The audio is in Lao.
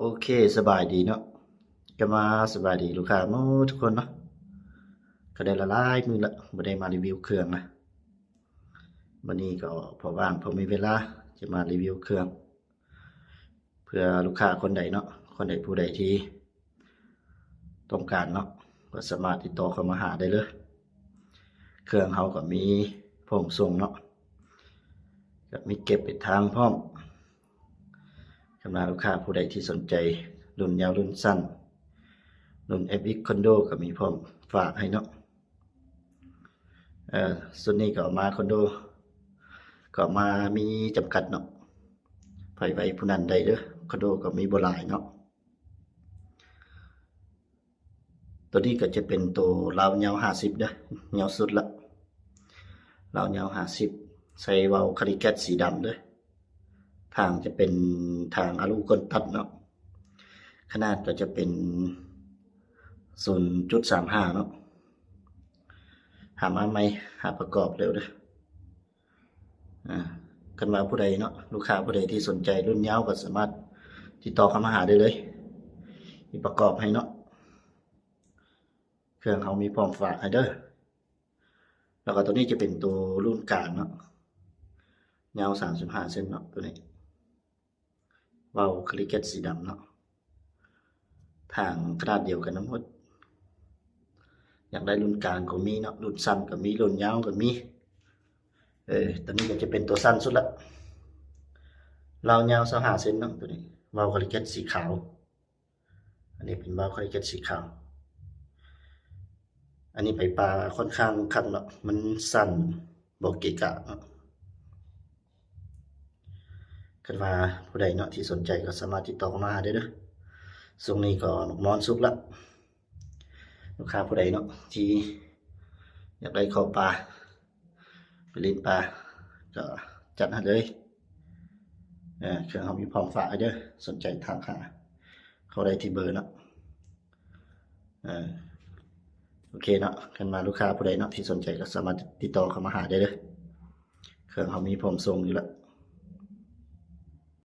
ໂອເຄ ສະບາຍດີເນາະ ກໍມາສະບາຍດີລູກຄ້າໝົດທຸກຄົນເນາະ. ກໍໄດ້ຫຼາຍໆມື້ລະ ບໍ່ໄດ້ມາຣີວິວເຄື່ອງນະ. ມື້ນີ້ກໍພໍວ່າງ ພໍມີເວລາ ຈະມາຣີວິວເຄື່ອງ ເພື່ອລູກຄ້າຄົນໃດເນາະ ຄົນໃດຜູ້ໃດທີ່ຕ້ອງການເນາະ ກໍສາມາດຕິດຕໍ່ເຂົ້າມາຫາໄດ້ເລີຍ. ເຄື່ອງເຮົາກໍມີພ້ອມສົ່ງເນາະ ກໍມີເກັບປາຍທາງພ້ອມ. ສຳລັບລູກຄ້າຜູ້ໃດທີ່ສົນໃຈລຸ້ນຍາວລຸ້ນສັ້ນ ລຸ້ນເອັຟເອັກຄອນໂດ ກໍມີພ້ອມຝາກໃຫ້ເນາະ. ເອີ ຊຸດນີ້ກໍເອົາມາຄອນໂດ ກໍເອົາມາມີຈຳກັດເນາະ ໃຜໄວຜູ້ນັ້ນໄດ້ເດີ. ຄອນໂດກໍມີບໍ່ຫຼາຍເນາະ. ໂຕນີ້ກໍຈະເປັນໂຕລາວຍາວຫ້າສິບເດີ ຍາວສຸດລະ ລາວຍາວຫ້າສິບ ໃສ່ເຫວີ້າຄາລິແກັດສີດຳເດີ. ທາງຈະເປັນທາງອາລູກ້ອນຕັດເນາະ ຂະໜາດກໍຈະເປັນສູນຈຸດສາມຫ້າເນາະ. ຫາມາໃໝ່ ຫາປະກອບເລັວເດີ. ອາ ຄັນວ່າຜູ້ໃດເນາະ ລູກຄ້າຜູ້ໃດທີ່ສົນໃຈລຸ້ນຍາວກໍສາມາດຕິດຕໍ່ເຂົ້າມາຫາໄດ້ເລີຍ ມີປະກອບໃຫ້ເນາະ. ເຄື່ອງເຮົາມີພ້ອມຝາກໃຫ້ເດີ. ແລ້ວກໍໂຕນີ້ຈະເປັນໂຕລຸ້ນກາງເນາະ ຍາວສາມສິບຫ້າເຊັນເນາະ ໂຕນີ້ ເຫວີ້າຄາລິແກັດສີດຳເນາະ. ທາງຂະໜາດດຽວກັນທັງໝົດ ຢາກໄດ້ລຸ້ນກາງກໍມີເນາະ ລຸ້ນສັ້ນກໍມີ ລຸ້ນຍາວກໍມີ. ເອີ ໂຕນີ້ກໍຈະເປັນໂຕສັ້ນສຸດລະ ລາວຍາວຊາວຫ້າເຊັນເນາະ ໂຕນີ້ ເຫວີ້າຄາລິແກັດສີຂາວ. ອັນນີ້ເປັນເຫວີ້າຄາລິແກັດສີຂາວ. ອັນນີ້ໄປປ່າຂ້ອນຂ້າງຄັກເນາະ ມັນສັ້ນ ບໍ່ເກະກະເນາະ. ຄັນວ່າຜູ້ໃດເນາະທີ່ສົນໃຈກໍສາມາດຕິດຕໍ່ເຂົ້າມາຫາໄດ້ເດີ. ຊ່ວງນີ້ກໍໝາກມອນສຸກລະ ລູກຄ້າຜູ້ໃດເນາະທີ່ຢາກໄດ້ເຂົ້າປ່າ ໄປຫຼິ້ນປາກໍຈັດໃຫ້ເລີຍ. ເອີ ເຄື່ອງເຮົາມີພ້ອມຝາກໃຫ້ເດີ ສົນໃຈທັກຫາເຂົ້າໄດ້ທີ່ເບີເນາະ. ເອີ ໂອເຄເນາະ ຄັນວ່າລູກຄ້າຜູ້ໃດເນາະທີ່ສົນໃຈກໍສາມາດຕິດຕໍ່ເຂົ້າມາຫາໄດ້ເດີ. ເຄື່ອງເຮົາມີພ້ອມສົ່ງຢູ່ລະ